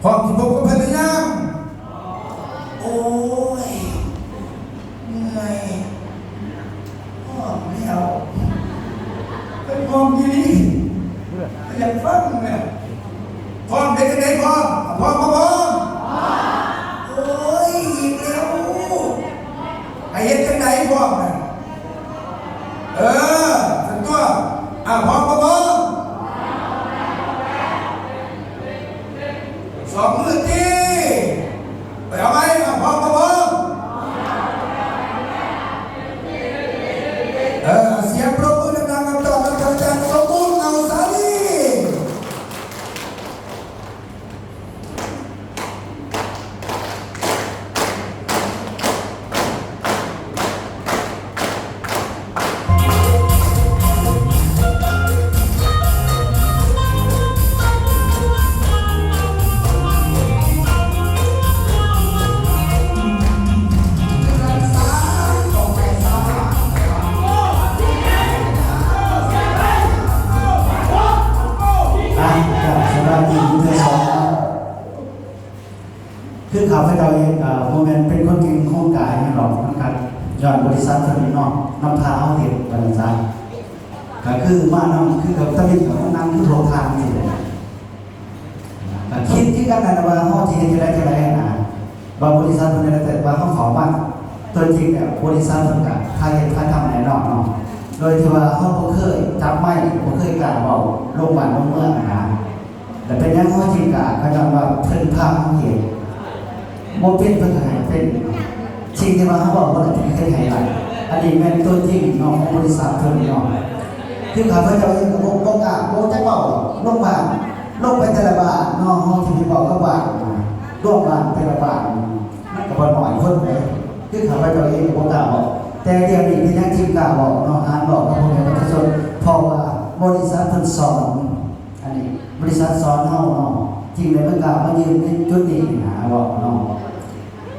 ພ້ອມທີ່ພົບກັບເພິ່ນຫຼືຍັງ? ໂອ້ຍ ເມື່ອຍ. ພ້ອມແລ້ວ. ເພິ່ນພ້ອມອີ່ຫຼີ. ຢາກຟັງແຫຼະ. ພ້ອມເຮັດຈັ່ງໃດ? ພ້ອມ ພ້ອມບໍ່ພ້ອມ? ໂອ້ຍ ອີກແລ້ວ. ໃຫ້ເຮັດຈັ່ງໃດພ້ອມນະ? ເອີ ຊັ້ນຕົວະ. ອ້າວ ພ້ອມບໍ່ພ້ອມ? ສອງມືຕິ. ໄປເອົາໃໝ່. ອ້າວ ພ້ອມບໍ່ພ້ອມ? ເອີ ສຽງປົບມືດັງໆ ກັບຕ້ອນຮັບທ່ານອາຈານສົມບູນ ເອົາສາລີ. ອ່ະ ກາບສະບາຍດີເທື່ອສອງເນາະ. ຄືຂ້າພະເຈົ້າເອງກະບໍ່ແມ່ນເປັນຄົນເກັ່ງໂຄງກາຫຍັງດອກ ມັນກະຍ້ອນບໍລິສັດເພິ່ນເນາະ ນຳພາເຮົາເຮັດ ວ່າຊັ້ນຊະ. ກະຄືມານຳ ຄືກັບຕະລິດກັບມັນນັ່ງຄືໂທທາງຊີ້ແຫຼະ. ກະຄິດຄືກັນນັ້ນລະວ່າເຮົາຊິເຮັດຈັ່ງໃດຈັ່ງໃດຫັ້ນນະ ວ່າບໍລິສັດເພິ່ນ ແຕ່ວ່າເຮົາເຂົ້າມາຕົວຈິງແລ້ວ ບໍລິສັດເພິ່ນກະພາເຮັດພາທຳແນ່ນອນເນາະ ໂດຍທີ່ວ່າເຮົາບໍ່ເຄີຍຈັບໄມ ບໍ່ເຄີຍກ້າເວົ້າລົງບ້ານລົງເມືອງຫັ້ນນະ. ແລ້ວເປັນຫຍັງເຮົາຈຶ່ງກ້າ? ກະຍ້ອນວ່າເພິ່ນພາເຮົາເຮັດ. ບໍ່ເປັນເພິ່ນກະໃຫ້ເປັນ. ສິ່ງທີ່ວ່າເຮົາເວົ້າບໍ່ໄດ້ເພິ່ນເຮັດໃຫ້ໄດ້. ອັນນີ້ແມ່ນຕົວຈິງເນາະ ຂອງບໍລິສັດເພິ່ນເນາະ. ຄືຂ້າພະເຈົ້າເອງກະບໍ່ ບໍ່ກ້າ ບໍ່ຈັກເວົ້າ ລົງບ້ານ ລົງໄປແຕ່ລະບ້ານເນາະ ເຮົາຊິໄປເວົ້າກັບບ້ານ ລວມບ້ານແຕ່ລະບ້ານ ມັນກະບໍ່ນ້ອຍຄົນເດ້. ຄືຂ້າພະເຈົ້າເອງກະບໍ່ກ້າເວົ້າ ແຕ່ດຽວນີ້ເປັນຫຍັງຈຶ່ງກ້າເວົ້າເນາະ ຫານເວົ້າກັບພໍ່ແມ່ປະຊາຊົນ ເພາະວ່າບໍລິສັດເພິ່ນສອນ. ອັນນີ້ບໍລິສັດສອນເຮົາເນາະ ຈຶ່ງໄດ້ມາກ້າມາຢືນໃນຈຸດນີ້ຫັ້ນນະ ເວົ້າເນາະ.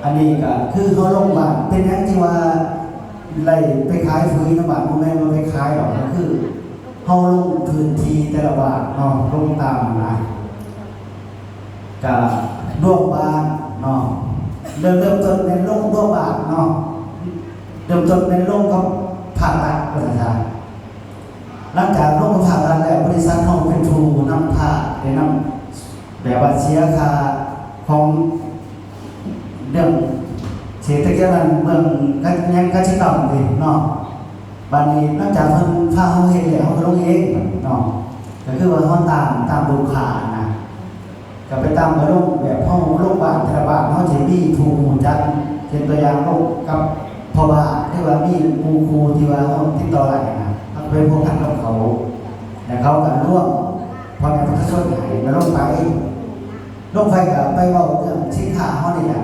ອັນນີ້ກະຄືເຮົາລົງບ້ານ ເປັນຫຍັງຈຶ່ງວ່າໄດ້ໄປຂາຍຝຸ່ນນຳບ້ານ? ບໍ່ແມ່ນວ່າໄປຂາຍດອກ ກະຄືເຮົາລົງພື້ນທີ່ແຕ່ລະບ້ານເນາະ ລົງຕາມຫັ້ນນະ ກະລວມບ້ານເນາະ. ເລີ່ມ ເລີ່ມຕົ້ນແມ່ນລົງລວມບ້ານເນາະ ເລີ່ມຕົ້ນແມ່ນລົງກັບພາກລັດ ວ່າຊັ້ນຊະ. ຫຼັງຈາກລົງກັບພາກລັດແລ້ວ ບໍລິສັດເຮົາເປັນຜູ້ນຳພາ ໄດ້ນຳ ແບບວ່າເສຍຄ່າຂອງເລື່ອງເສດຖະກິດນັ້ນ ເລື່ອງການຫຍັງກະສິກຳເດເນາະ. ບາດນີ້ຫຼັງຈາກເພິ່ນພາເຮົາເຮັດແລ້ວ ເຮົາກະລົງເອງເນາະ ກະຄືວ່າເຮົາຕາມ ຕາມລູກຄ້ານະ. ກະໄປຕາມ ກະລົງແບບເຮົາລົງບ້ານແຕ່ລະບ້ານ ເຮົາຈະມີຜູ້ຮູ້ຈັກ ເຊັ່ນຕົວຢ່າງລົງກັບພໍ່ບ້ານ ຫຼືວ່າມີໝູ່ຄູ່ທີ່ວ່າເຮົາຕິດຕໍ່ໄດ້ນະ ເຮົາກະໄປພົວພັນກັບເຂົາ ແລ້ວເຂົາກະລວມພໍ່ແມ່ປະຊາຊົນໃຫ້ ແລ້ວລົງໄປ ລົງໄປກະໄປເວົ້າເລື່ອງສິນຄ້າເຮົານີ້ແຫຼະ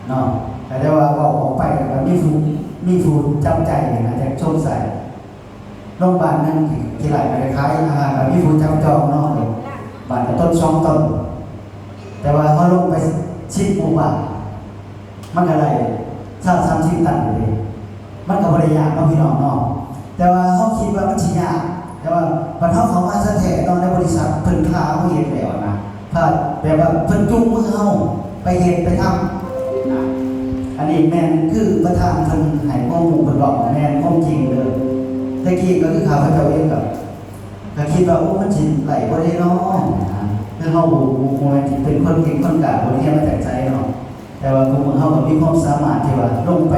ເນາະ. ກະໄດ້ວ່າເວົ້າອອກໄປ ກະມີຜູ້ ມີຜູ້ຈັບໃຈນະ ຈັກຊົມໃສ່. ໂຮງບານໜຶ່ງທີ່ ທີ່ໄລ່ໄປຂາຍອາຫານ ກະມີຜູ້ຈັບຈອງເນາະ ບາດລະຕົ້ນສອງຕົ້ນ ແຕ່ວ່າເຮົາລົງໄປສິບໝູ່ບ້ານ ມັນກະໄດ້ຊາວສາມສິບຕັນເດ້ ມັນກະບໍ່ໄດ້ຍາກເນາະພີ່ນ້ອງເນາະ. ແຕ່ວ່າເຮົາຄິດວ່າມັນຊິຍາກ ແຕ່ວ່າບັດເຮົາເຂົ້າມາຊະແທ້ເນາະ ໃນບໍລິສັດເພິ່ນພາເຮົາເຮັດແລ້ວນະ ພາ ແບບວ່າເພິ່ນຈູງມືເຮົາໄປເຮັດໄປທຳນະ. ອັນນີ້ແມ່ນຄືປະທານເພິ່ນໃຫ້ຄວາມຮູ້ ເພິ່ນເວົ້າແມ່ນຄວາມຈິງເດີ. ແຕ່ກີ້ກະຄືຂ້າພະເຈົ້າເອງກະ ກະຄິດວ່າ ໂອ້ ມັນຊິໄດ້ບໍ່ເດເນາະ ຄືເຮົາບໍ່ ບໍ່ ບໍ່ແມ່ນຊິເປັນຄົນເກັ່ງຄົນກ້າ ບໍ່ໄດ້ຮຽນມາຈາກໃສເນາະ. ແຕ່ວ່າທຸກມື້ເຮົາກະມີຄວາມສາມາດທີ່ວ່າລົງໄປ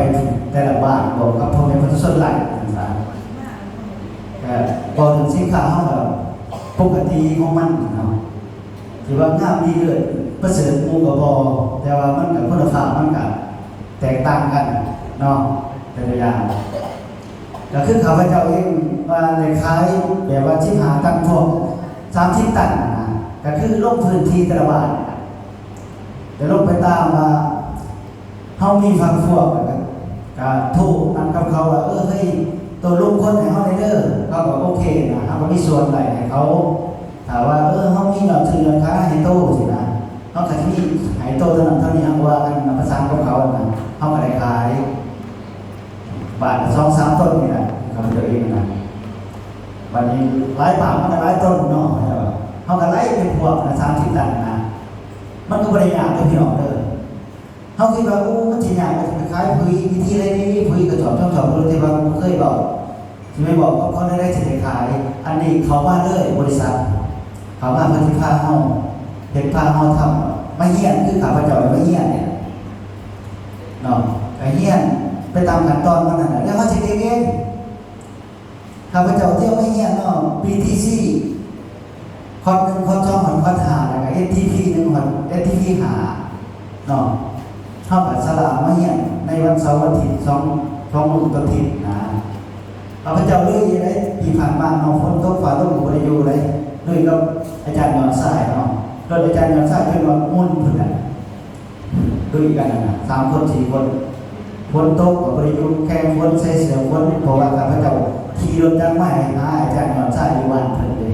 ແຕ່ລະບ້ານ ເວົ້າກັບພໍ່ແມ່ປະຊາຊົນຫຼາຍ ວ່າຊັ້ນຊະ ກະເວົ້າເຖິງສິນຄ້າເຮົາກະປົກກະຕິຂອງມັນເນາະ. ຊິວ່າງາມດີເລີດປະເສີດໝູ່ກະບໍ່ ແຕ່ວ່າມັນກະຄຸນນະພາບມັນກະແຕກຕ່າງກັນເນາະ ແຕ່ລະຢ່າງ. ກະຄືຂ້າພະເຈົ້າເອງວ່າໄດ້ຂາຍແບບວ່າສິບຫ້າຕັນ ພວກສາມສິບຕັນນະ ກະຄືລົງພື້ນທີ່ແຕ່ລະບ້ານ ແລ້ວລົງໄປຕາມວ່າ ເຮົາມີພັກພວກ ກະ ກະໂທນັດກັບເຂົາວ່າ ເອີ ເຮີ້ຍ ໂຕລົງຄົນໃຫ້ເຮົາແດ່ເດີ. ເຂົາກະໂອເຄນະ ເຮົາກະມີສ່ວນໄດ້ໃຫ້ເຂົາ. ຖ້າວ່າ ເອີ ເຮົາມີຍອດຊື້ຍອດຂາຍໃຫ້ໂຕຊີ້ນະ ເຮົາກະຊິມີໃຫ້ໂຕເທົ່ານັ້ນເທົ່ານີ້ ເຮົາກະວ່າກັນນະ ປະສານກັບເຂົານະ ເຮົາກະໄດ້ຂາຍບາດລະສອງສາມຕົນນີ້ແຫຼະ ເຂົາເຈົ້າເອງນະ. ບາດນີ້ຫຼາຍບາດມັນກະຫຼາຍຕົນເນາະ ເຮົາກະໄລ່ເປັນພວກນະ ສາມສິບຕັນນະ. ມັນກໍບໍ່ໄດ້ຍາກເດີພີ່ນ້ອງເດີ. ເຮົາຄິດວ່າ ໂອ້ ມັນຊິຍາກ ກໍຊິໄປຂາຍປຸຍ ວິທີໃດດີ ປຸຍກະສອບ ສອງສອບ ໂດຍທີ່ວ່າບໍ່ເຄີຍເວົ້າ ຊິໄປບອກກັບເຂົາແນວໃດຊິໄດ້ຂາຍ. ອັນນີ້ເຂົ້າມາເລີຍ ບໍລິສັດ ເຂົ້າມາເພິ່ນຊິພາເຮົາເຮັດ ພາເຮົາທຳ ມາຮຽນ ຄືຂ້າພະເຈົ້າໄດ້ມາຮຽນນີ້ແຫຼະເນາະ. ກະຮຽນໄປຕາມຂັ້ນຕອນມັນນັ້ນແຫຼະ ແລ້ວເຮົາຊິເກັ່ງເອງ. ຂ້າພະເຈົ້າທ່ຽວມາຮຽນເນາະ ປີທີສີ່ ຄອດໜຶ່ງ ຄອດສອງ ຮອດຄອດຫ້າ ແລ້ວກະເອັສທີພີໜຶ່ງ ຮອດເອັສທີພີຫ້າເນາະ. ເຮົາກະສະຫຼະມາຮຽນໃນວັນເສົາວັນອາທິດ ສອງ ສອງມື້ຕໍ່ທິດນະ. ຂ້າພະເຈົ້າລຸຍເດ້ ປີຜ່ານມາເນາະ ຝົນຕົກຟ້າລົງກໍບໍ່ໄດ້ຢູ່ເດ້ ລຸຍກັບອາຈານຍອດຊາຍເນາະ. ລົດອາຈານຍອດຊາຍຈົນວ່າໝຸ່ນພຸ້ນແຫຼະ. ລຸຍກັນຫັ້ນນະ ສາມຄົນ ສີ່ຄົນ ຝົນຕົກກໍບໍ່ໄດ້ຢູ່ ແຂ່ງຝົນ ໃສ່ເສື້ອຝົນ ເພາະວ່າຂ້າພະເຈົ້າຂີ່ລົດຈັກມາຫາອາຈານຍອດຊາຍຢູ່ບ້ານເພິ່ນເດ້.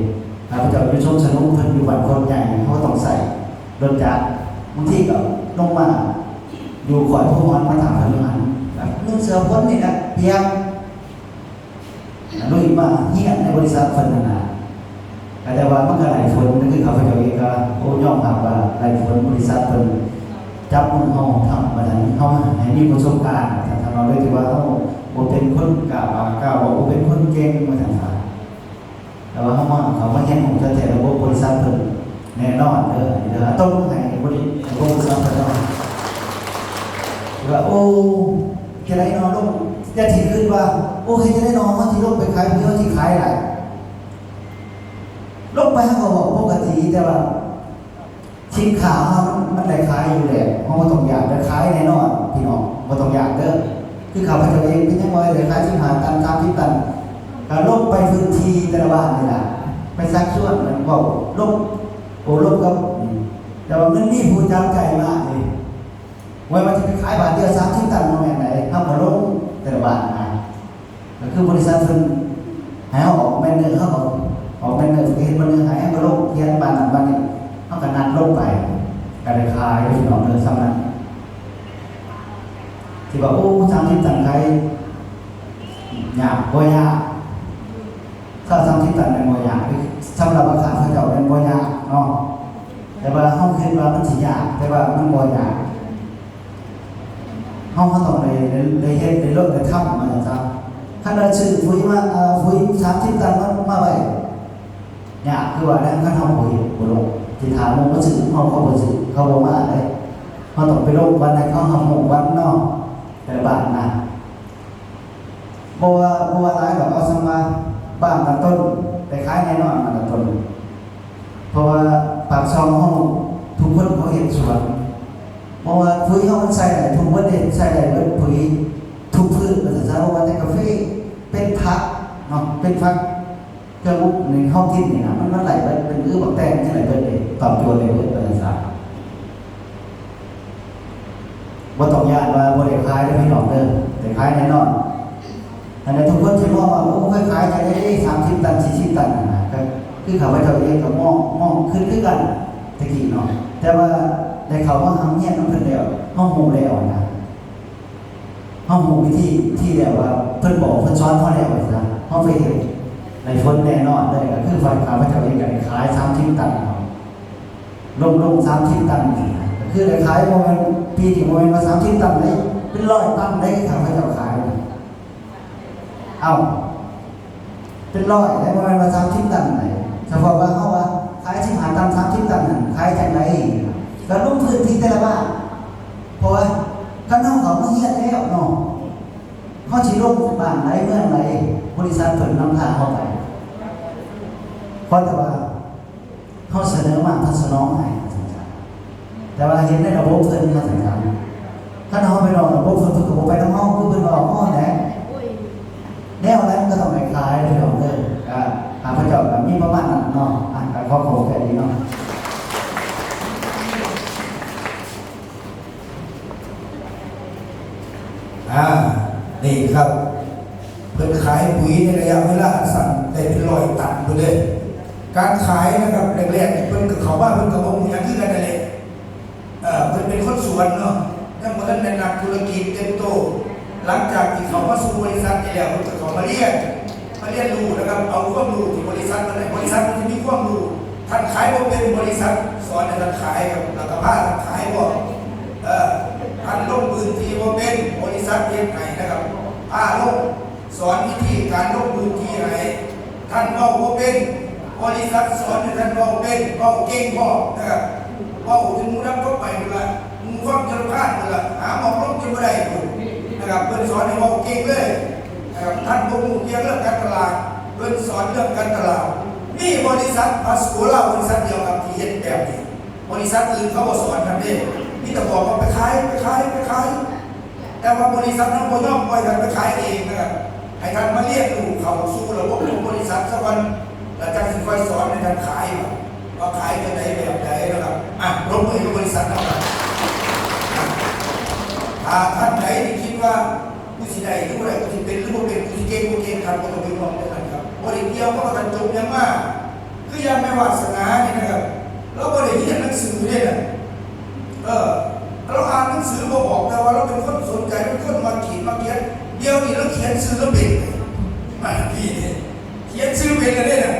ຂ້າພະເຈົ້າຢູ່ສົງສະໜຸງ ເພິ່ນຢູ່ບ້ານໂຄກໃຫຍ່ ເຮົາກໍຕ້ອງໃຊ້ລົດຈັກ ບາງທີກໍລົງມາຢູ່ຄ້ອຍພູຮອນ ມາຖ້າເພິ່ນຢູ່ຫັ້ນ ກະນຸ່ງເສື້ອຝົນນີ້ແຫຼະ ປຽກ. ລຸຍມາຮຽນໃນບໍລິສັດເພິ່ນຫັ້ນນະ ກະແຕ່ວ່າມັນກະໄດ້ຜົນ ຄືຂ້າພະເຈົ້າເອງກະ ໂອ້ ຍອມຮັບວ່າໄດ້ຜົນ ບໍລິສັດເພິ່ນຈັບມືເຮົາທຳ ວ່າຊັ້ນ ເຮົາໃຫ້ມີປະສົບການ ວ່າຊັ້ນເນາະ ໂດຍທີ່ວ່າເຮົາບໍ່ເປັນຄົນກ້າປາກກ້າເວົ້າ ບໍ່ເປັນຄົນເກັ່ງ ວ່າຊັ້ນຊະ. ແຕ່ວ່າເຮົາມາ ເຂົ້າມາຮຽນຮູ້ແທ້ໆ ລະບົບບໍລິສັດເພິ່ນແນ່ນອນເດີ ອັນນີ້ເດີ ຕົບມືໃຫ້ບໍລິ ລະບົບບໍລິສັດເພິ່ນເນາະ ວ່າ ໂອ້ ຈະໄດ້ເນາະ ລົງ ຢ່າຊິຄິດວ່າ ໂອ້ ເຮັດຈັ່ງໃດເນາະ ເຮົາຊິລົງໄປຂາຍ ເຮົາຊິຂາຍໄດ້ ລົງໄປເຮົາກໍເວົ້າປົກກະຕິ ແຕ່ວ່າສິນຄ້າເຮົາມັນ ມັນໄດ້ຂາຍຢູ່ແລ້ວ ເຮົາບໍ່ຕ້ອງຢ້ານ ໄດ້ຂາຍແນ່ນອນພີ່ນ້ອງ ບໍ່ຕ້ອງຢ້ານເດີ. ຄືຂ້າພະເຈົ້າເອງເປັນຫຍັງບໍ່ໄດ້ຂາຍສິບຫ້າຕັນ ສາມສິບຕັນ ກໍລົງໄປພື້ນທີ່ແຕ່ລະບ້ານນີ້ລະ ໄປຊັກຊວນກັນເວົ້າ ລົງໂອ້ລົມກັນ ແຕ່ວ່າມັນມີຜູ້ຈັບໃຈມາເດ້ ບໍ່ແມ່ນວ່າຊິໄປຂາຍບາດດຽວສາມສິບຕັນ ບໍ່ແມ່ນໃດ ເຮົາກໍລົງແຕ່ລະບ້ານນະ ກໍຄືບໍລິສັດເພິ່ນໃຫ້ເຮົາອອກແບັນເນີ ເຮົາກໍອອກແບັນເນີ ເຮັດແບັນເນີໃຫ້ ເຮົາກໍລົງຂຽນບ້ານນັ້ນບ້ານນີ້ ເຮົາກໍນັດລົງໄປ ກໍໄດ້ຂາຍພີ່ນ້ອງເດີ ສ່ຳນັ້ນ. ທີ່ວ່າ ໂອ້ ສາມສິບຕັນຂາຍຍາກ ບໍ່ຍາກ ຖ້າສາມສິບຕັນແມ່ນບໍ່ຍາກ ສຳລັບວ່າຂ້າພະເຈົ້າແມ່ນບໍ່ຍາກເນາະ ແຕ່ວ່າເຮົາຄິດວ່າມັນຊິຍາກ ແຕ່ວ່າມັນບໍ່ຍາກ. ເຮົາ ເຮົາຕ້ອງໄດ້ ໄດ້ ໄດ້ເຮັດ ໄດ້ລົງ ໄດ້ທຳ ວ່າຊັ້ນຊະ. ຄັນວ່າຊື້ປຸຍມາ ເອົາປຸຍສາມສິບຕັນມາ ມາໄວ້ ຍາກຄືວ່າແລ້ວ ຄັນເຮົາບໍ່ເຮັດ ບໍ່ລົງ ຊິຖ້າໝູ່ມາຊື້ ເຮົາ ເຂົາບໍ່ຊື້ ເຂົາບໍ່ມາເດ້. ເຮົາຕ້ອງໄປລົງວັນໃຫ້ເຂົາຮັບຮູ້ກັນເນາະ ແຕ່ລະບ້ານນະ. ບໍ່ວ່າ ບໍ່ວ່າຫຼາຍດອກ ເອົາສ່ຳວ່າບ້ານລະຕົ້ນ ໄດ້ຂາຍແນ່ນອນບ້ານລະຕົ້ນ ເພາະວ່າປາກຊ່ອງເຮົາທຸກຄົນເຂົາເຮັດສວນ ເພາະວ່າປຸຍເຮົາມັນໃຊ້ໄດ້ທຸກປະເພດ ໃຊ້ໄດ້ເບິດປຸຍທຸກພືດ ວ່າຊັ້ນຊະ ບໍ່ວ່າແຕ່ກາເຟ ເປັນຜັກເນາະ ເປັນຜັກ ເຄື່ອງອຸບນີ້ເຮົາກິນນີ້ນະ ມັນ ມັນໄດ້ເບິດ ເປັນອຶບັກແຕງ ມັນໄດ້ເບິດເດ້ ຕອບໂຈດໄດ້ເບິດ ວ່າຊັ້ນຊະ. ບໍ່ຕ້ອງຢ້ານວ່າບໍ່ໄດ້ຂາຍເດີພີ່ນ້ອງເດີ ໄດ້ຂາຍແນ່ນອນ. ອັນນີ້ທຸກຄົນຊິມອງວ່າ ໂອ້ ຂ້ອຍຂາຍຈັ່ງໃດ ສາມສິບຕັນ ສີ່ສິບຕັນ ຫັ້ນນະ ກໍຄືຂ້າພະເຈົ້າເອງກໍມອງ ມອງຂຶ້ນຄືກັນແຕ່ກີ້ເນາະ ແຕ່ວ່າໄດ້ເຂົ້າມາຮ່ຳຮຽນນຳເພິ່ນແລ້ວ ເຮົາຮູ້ແລ້ວນະ ເຮົາຮູ້ວິທີທີ່ແບບວ່າເພິ່ນບອກເພິ່ນສອນເຮົາແລ້ວວ່າຊັ້ນ ເຮົາໄປເຮັດໄດ້ຜົນແນ່ນອນເລີຍ. ກໍຄືຂ້າພະເຈົ້າເອງກໍໄດ້ຂາຍສາມສິບຕັນເນາະ ລົງ ລົງສາມສິບຕັນນີ້ນະ ກໍຄືໄດ້ຂາຍ ບໍ່ແມ່ນ ປີນີ້ບໍ່ແມ່ນວ່າສາມສິບຕັນເດ້ ເປັນຮ້ອຍຕັນເດ້ ຂ້າພະເຈົ້າຂາຍ. ເອົ້າ ເປັນຮ້ອຍເດ້ ບໍ່ແມ່ນວ່າສາມສິບຕັນໃດ. ສະເພາະວ່າເຮົາວ່າຂາຍສິບຫ້າຕັນ ສາມສິບຕັນນັ້ນ ຂາຍຈັ່ງໃດ? ກໍລົງພື້ນທີ່ແຕ່ລະບ້ານ ເພາະວ່າຄັນເຮົາເຂົ້າມາຮຽນແລ້ວເນາະ ເຮົາຊິລົງບ້ານໃດເມືອງໃດ ບໍລິສັດເພິ່ນນຳພາເຮົາໄປ ເພາະແຕ່ວ່າ ເຮົາສະເໜີມາເພິ່ນສະໜອງໃຫ້ ວ່າຊັ້ນຊະ. ແຕ່ວ່າເຮັດໃນລະບົບເພິ່ນ ວ່າຊັ້ນຊະ. ຄັນເຮົາໄປນອກລະບົບເພິ່ນ ເພິ່ນກໍບໍ່ໄປນຳເຮົາ ຄືເພິ່ນວ່າເຮົາແຫຼະ. ແນວນັ້ນກໍຕ້ອງໄດ້ຂາຍ ພີ່ນ້ອງເອີຍ. ກໍຂ້າພະເຈົ້າກໍມີປະມານນັ້ນເນາະ. ອ່ະ ກໍຂໍຂອບໃຈເນາະ. ອ່າ ນີ້ຄັບ ເພິ່ນຂາຍປຸຍໃນໄລຍະເວລາສັ້ນໄດ້ເປັນຮ້ອຍຕັນພຸ້ນເດ້. ການຂາຍນະຄັບ ແລກໆ ເພິ່ນກໍເຂົ້າມາ ເພິ່ນກໍບໍ່ຮູ້ຫຍັງຄືກັນນັ້ນແຫຼະ. ເອີ ເພິ່ນເປັນຄົນສວນເນາະ ຍັງບໍ່ທັນແມ່ນນັກທຸລະກິດເຕັມໂຕ. ຫຼັງຈາກທີ່ເຂົ້າມາສູ່ບໍລິສັດນີ້ແລ້ວ ເພິ່ນກໍເຂົ້າມາຮຽນ ມາຮຽນຮູ້ນະຄັບ ເອົາຄວາມຮູ້ທີ່ບໍລິສັດເພິ່ນໃຫ້. ບໍລິສັດເພິ່ນຈະມີຄວາມຮູ້ ທ່ານຂາຍບໍ່ເປັນ ບໍລິສັດສອນໃຫ້ທ່ານຂາຍ ແລ້ວກໍພາທ່ານຂາຍບໍ່? ເອີ ທ່ານລົງພື້ນທີ່ບໍ່ເປັນ ບໍລິສັດເຮັດໃຫ້ນະຄັບ ພາລົງ ສອນວິທີການລົງພື້ນທີ່ໃຫ້. ທ່ານເວົ້າບໍ່ເປັນ ບໍລິສັດສອນໃຫ້ທ່ານເວົ້າເປັນ ເວົ້າເກັ່ງພ້ອມນະຄັບ ເວົ້າຈົນໝູ່ດັງທົ່ວໄປພຸ້ນລະ ໝູ່ຟັງຈົນລຳຄານພຸ້ນລະ ຫາໝ່ອງລົງຈົນບໍ່ໄດ້ພຸ້ນນະຄັບ ເພິ່ນສອນໃຫ້ເວົ້າເກັ່ງເລີຍນະຄັບ. ທ່ານບໍ່ຮູ້ກ່ຽວເລື່ອງການຕະຫຼາດ ເພິ່ນສອນເລື່ອງການຕະຫຼາດ. ມີບໍລິສັດພາສໂກລາວ ບໍລິສັດດຽວກັບທີ່ເຮັດແບບນີ້ ບໍລິສັດອື່ນເຂົາບໍ່ສອນທ່ານເດ້ ມີແຕ່ບອກວ່າໄປຂາຍ ໄປຂາຍ ໄປຂາຍ. ແຕ່ວ່າບໍລິສັດເຮົາບໍ່ຍອມ ປ່ອຍທ່ານໄປຂາຍເອງນະຄັບ ໃຫ້ທ່ານມາຮຽນຮູ້ເຂົ້າສູ່ລະບົບຂອງບໍລິສັດຊະກ່ອນ ແລ້ວຈັ່ງຊິຄ່ອຍສອນໃຫ້ທ່ານຂາຍ ວ່າຂາຍຈັ່ງໃດ ແບບໃດນະຄັບ. ອ່ະ ລົງມືໃຫ້ບໍລິສັດນຳກັນ. ຖ້າທ່ານໃດທີ່ຄິດວ່າ ກູຊິໄດ້ຫຼືບໍ່ໄດ້ ກູຊິເປັນຫຼືບໍ່ເປັນ ກູຊິເກັ່ງບໍ່ເກັ່ງ ທ່ານບໍ່ຕ້ອງໄປຫ່ວງເລື່ອງນັ້ນຄັບ ບໍ່ໄດ້ກ່ຽວກັບວ່າທ່ານຈົບຫຍັງມາ. ຄືຢ່າງແມ່ວາດສະໜານີ້ນະຄັບ ລາວບໍ່ໄດ້ຮຽນໜັງສືເດ້ນະ ເອີ ລາວອ່ານໜັງສືບໍ່ອອກ ແຕ່ວ່າລາວເປັນຄົນສົນໃຈ ເປັນຄົນມັກຂີດມັກຂຽນ. ດຽວນີ້ລາວຂຽນຊື່ລາວເປັນ ມາປີນີ້ຂຽນຊື່ເປັນແລ້ວເດ້ນະ.